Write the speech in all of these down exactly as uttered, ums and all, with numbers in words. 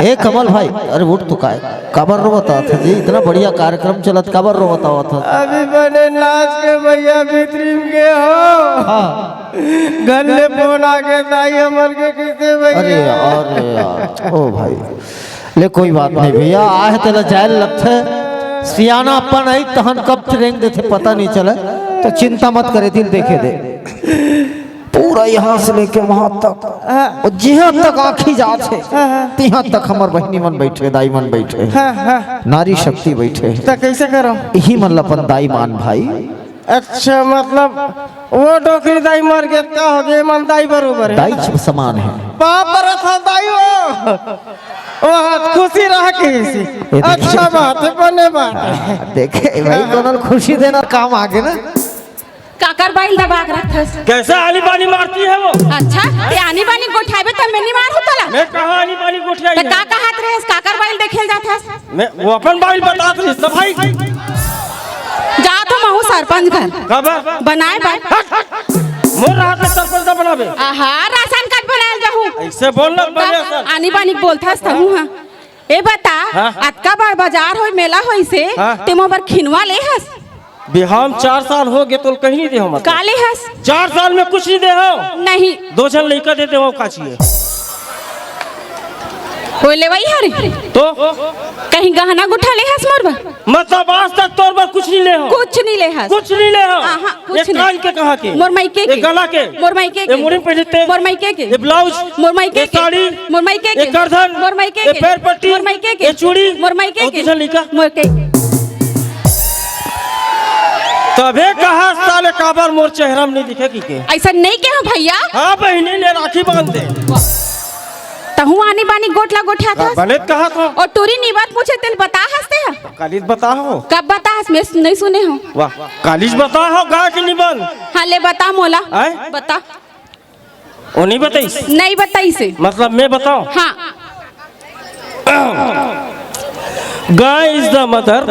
ए कमल भाई, अरे उठ तो काय, काबर रोवत आवत हस जी? इतना बढ़िया कार्यक्रम चलत, काबर रोवत आवत हस? अभी बने नाच के भैया भीतरी में गे हो। हाँ। घर ले फोन आ गया, दाई हमर के किसे भैया? अरे यार, अरे यार, ओ भाई, ले कोई बात नहीं भैया, आहे तेला जायल लगथे। सियाना अपन आई तहन कब ट्रेन देथे पता नहीं चले, तो चिंता मत करे, दिल देखे दे। पूरा यहाँ से लेके वहां तक, हाँ। और जहां तक आंखी जात हे, हाँ, हाँ। तिहां तक हमर बहिनी मन बैठे, दाई मन बैठे, हाँ, हाँ। नारी शक्ति बैठे। त कैसे करो? इही मन ल अपन दाई मान भाई। अच्छा, मतलब वो डोकरी दाई मर गे, का हो गे? मन दाई बरोबर हे। दाई समान हे। बाप रे, था दाई हो। वो हाथ खुशी रह के इसी। ये देखिए। अच्छा बात हे, बने बात हे। हाँ, देखे भाई, कोनो ल खुशी देना काम आगे ना। काकर बाइल दबा के रखथस? कैसे आनी बानी मारती है वो? अच्छा, ते आनी बानी गोठाबे त मैं नहीं मार होता ला। मैं कहाँ आनी बानी गोठियाई त है? का कहत रहेस? काकर बाइल देखे ल जाथस? मैं वो अपन बाइल बतात रहिस त भाई। जा तो महू सरपंच घर। कब? बनाए बाइल। हट, हट। मोर रहत में सरपंच ना बनाबे। आहा, राशन कार्ड बनाए ल जाहू। ऐसे बोल ना, बढ़िया सर। आनी बानी बोलथस तहू, हाँ। ए बता, हाँ, हाँ। अतका बड़ बाजार होय, मेला होइसे, हाँ। ते मोर बर खिनवा ले हस? बिहाव म चार साल हो गे, तोल कहीं नहीं दे हो, मतलब। का ले हस? चार साल में कुछ नहीं दे हो। नहीं। दो झन लइका दे दे हो, का चाहिए? होय लेवई हरे। तो? कहीं गहना गुठा ले हस मोर बर? मतलब आज तक तोर बर कुछ नहीं ले हो? कुछ नहीं ले हस। कुछ नहीं ले हो? आहा, कुछ ये नहीं। कान के कहाँ के? मोर मायके ये के। गला के? मोर मायके ये के। मुड़ी में पहनते? मोर मायके के। ये ब्लाउज? मोर मायके ये के। साड़ी? मोर मायके ये के। करधन? मोर मायके ये के। पैर पट्टी? मोर मायके के। ये चूड़ी? मोर मायके और के। दूसरा लइका? मोर के। तभे कहा साले काबर मोर चेहरा में नहीं दिखे कि के? ऐसा नहीं कहो भैया। हाँ बहिनी, ले राखी बांध दे। तहू आनी बानी गोठला गोठियाथस। बने त कहा था। और टूरी निबंध पूछे तेल बता हस ते ह? काली त बता हो। कब बता हस? मैं नहीं सुने हो। वाह, काली त बता हो गा के निबंध। हाँ, ले बता मोला। आय? बता। वो नहीं बताइस? नहीं बताइस हे। मतलब मैं बताऊं? हाँ। Guy is the mother,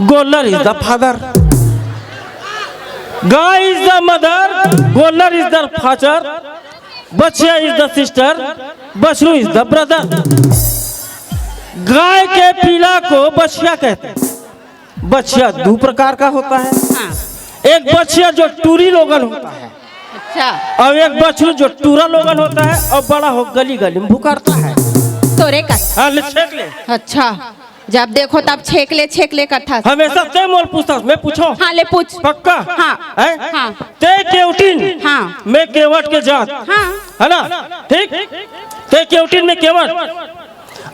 गोल्लर is the father. Guy is the mother, गोल्लर is the father, बछिया is the sister, बछरू is the brother. गाय के पीला को बछिया कहते हैं। बछिया दो प्रकार का होता है। हाँ। एक बछिया जो टूरी लोगन होता है, अच्छा। और एक बछरू जो टूरा लोगन होता है और बड़ा हो गली गली में भुकारता है। तोरे का। हाँ, ले छेक ले। अच्छा, जब देखो तब छेक ले, छेक ले कथा। हमेशा ते मोल पूछता, मैं पूछो। हाँ, ले पूछ। पक्का? हाँ। है? हाँ। ते केवटिन, हाँ। मैं केवट के जात। हाँ। है ना? ठीक? ते केवटिन, मैं केवट।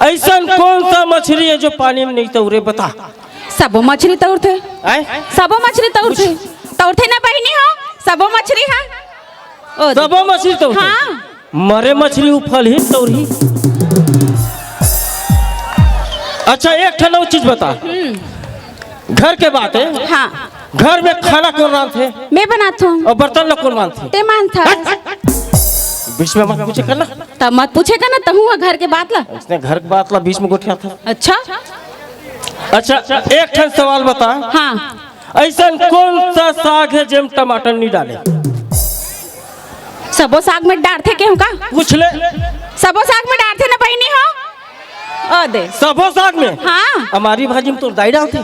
ऐसन कौन सा मछली है जो पानी में नहीं तौरे, बता। सबो मछली तौरथे। आय? सबो मछली तौरथे। तौरथे ना बहिनी हो, सबो मछली है। ओ दे। सबो मछली तौरथे। हाँ। मरे मछली उफल ही तौरही। अच्छा, एक ठन और चीज बता। हम्म। घर के बात है। हाँ। घर में खाना कौन रांधथे? मैं बनाथूं। और बर्तन ला कौन मांजथे? ते मांजथस। हट! बीच में मत पूछे करना। तब मत पूछे करना, तहूं ह घर के बात ला। इसने घर के बात ला बीच में गोठियाथस। अच्छा। अच्छा, एक ठन सवाल बता। हाँ। ऐसन कौन सा साग है जेम टमाटर नहीं डाले? सबो साग में डारथे केहू का? पूछ ले। सबो साग में डारथे ना बहिनी हो? ओ दे। सबो साग में? हाँ। हमारी भाजी में तो दाई डालथे।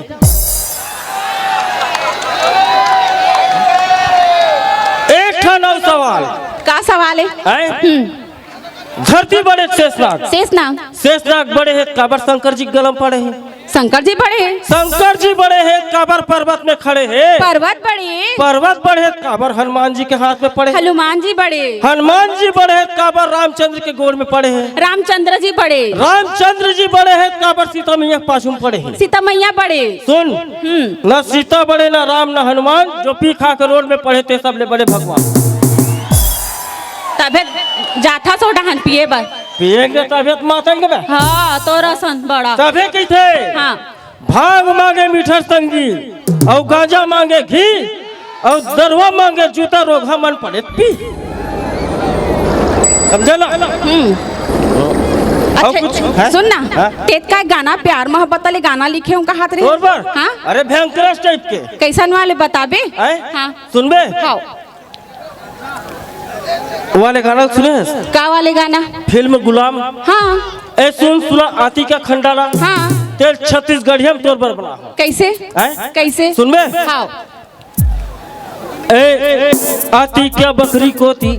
एक ठन अउ सवाल। का सवाल है? हैं? हम्म। धरती बड़े शेषनाग। शेषनाग। शेषनाग बड़े हे, काबर शंकर जी के गला म पड़े हे? शंकर जी बड़े हे। शंकर जी बड़े हे, काबर पर्वत में खड़े हे? पर्वत बड़े। पर्वत बड़े हे, काबर हनुमान जी के हाथ में पड़े हे? हनुमान जी बड़े। हनुमान जी बड़े हे, काबर रामचंद्र के गोड़ में पड़े हे? रामचंद्र जी बड़े। रामचंद्र जी बड़े हे, काबर सीता मैया के पाछू में पड़े हे? सीता मैया बड़े। सुन, हम्म। ना सीता बड़े, ना राम, ना हनुमान, जो पी खा के रोड में पड़े, ते सबले बड़े भगवान। तभे जाथस ओ डहन पिए बर। पिएंगे तभे तो मातेंगे बे। हाँ, तोर असन बड़ा। तभे कहिथे, हाँ। भांग मांगे मीठा संगी, अउ गांजा मांगे घी, अउ दरुआ मांगे जूता, रोगहा मन पड़े पी। समझे ना? हम्म। अउ अच्छा, कुछ? हैं? सुन ना, हाँ? तेत का गाना प्यार मोहब्बत वाले गाना लिखे हूँ कहात रहे। तोर बर? हाँ? अरे भयंकर टाइप के। कैसन वाले बताबे? हैं? हाँ। सुनबे? हाँ। वाले गाना सुने हस? का वाले गाना? फिल्म गुलाम। हाँ। ए सुन सुना आती का खंडाला। हाँ। तेल छत्तीसगढ़िया में तोर बर बना हो। कैसे? हैं? कैसे? सुनबे? हाँ। ए आती क्या बकरी कोती?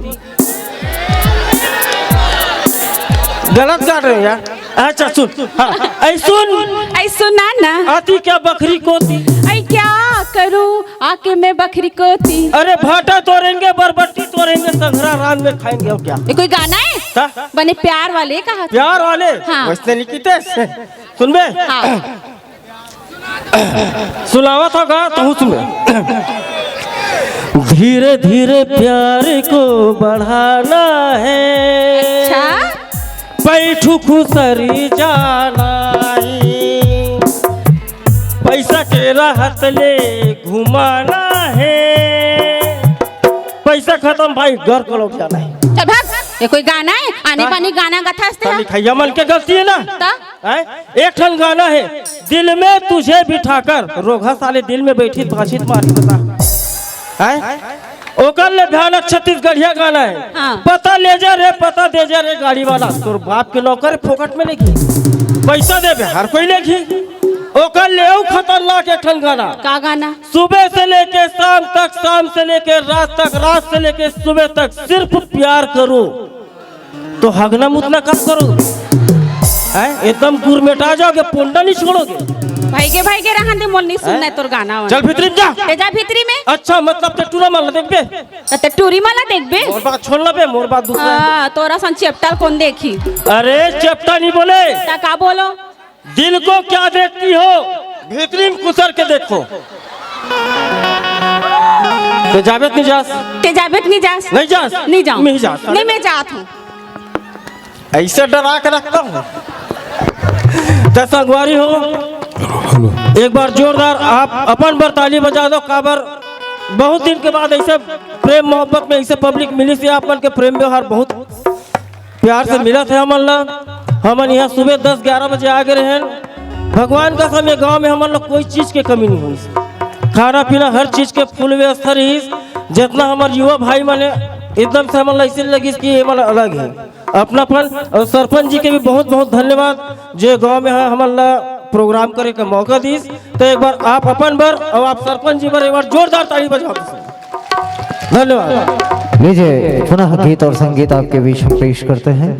गलत गा रहे हो यार। अच्छा सुन। हाँ। ऐ सुन। ऐ सुना ना। आती क्या बकरी कोती? ऐ क्या करूं आके मैं बकरी कोती? अरे भाटा तोरेंगे, बरबट्टी तोरेंगे, संघरा रान में खाएंगे, और क्या? ये कोई गाना है? का? बने प्यार वाले कहा था। प्यार वाले? हाँ। वैसे नहीं कीते। सुनबे? हाँ। सुनावा था गा, तहूँ सुनबे। धीरे धीरे प्यार को बढ़ाना है। अच्छा। पैठू खुसरी जाना है। पैसा के रहत ले घुमाना है। पैसा खत्म भाई, घर को लौट जाना है। चल भाग, ये कोई गाना है? आने हाँ? पानी गाना गाथा हंसते तो हैं। लिखैया मन के गलती है ना। तो? हैं? एक ठन गाना है, दिल में तुझे बिठाकर, रोघा साले दिल में बैठी बातचीत मारी बता। हैं? ओकर ले भयानक छत्तीसगढ़िया गाना है। हाँ। पता ले जा रे, पता दे जा रे गाड़ी वाला, तोर बाप के नौकर फोकट में लेके पैसा देबे, हर कोई लेके। ओकर ले अउ खतरनाक एक ठन गाना। का गाना? सुबह से लेके शाम तक, शाम से लेके रात तक, रात से लेके सुबह तक सिर्फ प्यार करो। तो हगना मुतना कब करोगे? हैं? एकदम गुरमेटा जाओगे, पोंडा नहीं छोड़ोगे। भाई के, भाई के रहन दे, मोल नहीं सुनना है हैं? तोर गाना वाना। चल भीतरी में जा। ते जा भीतरी में। अच्छा, मतलब ते टूरा माला देखबे? त ते टूरी माला देखबे? मोर बात छोड़ ना बे, मोर बात दूसरा है। हाँ, तोरा सन चेपटा ल कौन देखी? अरे चेपटा नहीं बोले। ता का बोलो? दिल को क्या देखती हो, भीतरी में कुतर के देखो। ते जाबे त नहीं जास? ते जाबे त नहीं जास? नहीं जास? नहीं जाऊँ। नहीं जास। नहीं, मैं जात हूँ। ऐसे डरा के रखता हूँ। त संगवारी हो, एक बार जोरदार आप अपन बर ताली बजा दो, काबर बहुत दिन के बाद ऐसे प्रेम मोहब्बत में ऐसे पब्लिक मिलिस हे, आप मन के प्रेम व्यवहार बहुत प्यार से मिलत हे हमन ला। हमन यहाँ सुबह दस ग्यारह बजे आ गे रहेन। भगवान कसम, ये गांव में हमन ला कोई चीज के कमी नहीं होइस। खाना पीना हर चीज के फुल व्यवस्था रहिस। जितना हमर युवा भाई मन हे, एकदम से हमन ला ऐसे लगिस कि ये मन अलग हे, अपनापन। और सरपंच जी के भी बहुत बहुत धन्यवाद, जो गांव में हमन ला प्रोग्राम करे का मौका दिस। तो एक बार आप अपन बर और आप सरपंच जी बर एक बार जोरदार ताली बजाओ। धन्यवाद। लीजिए, पुनः गीत और संगीत आपके बीच हम पेश करते हैं।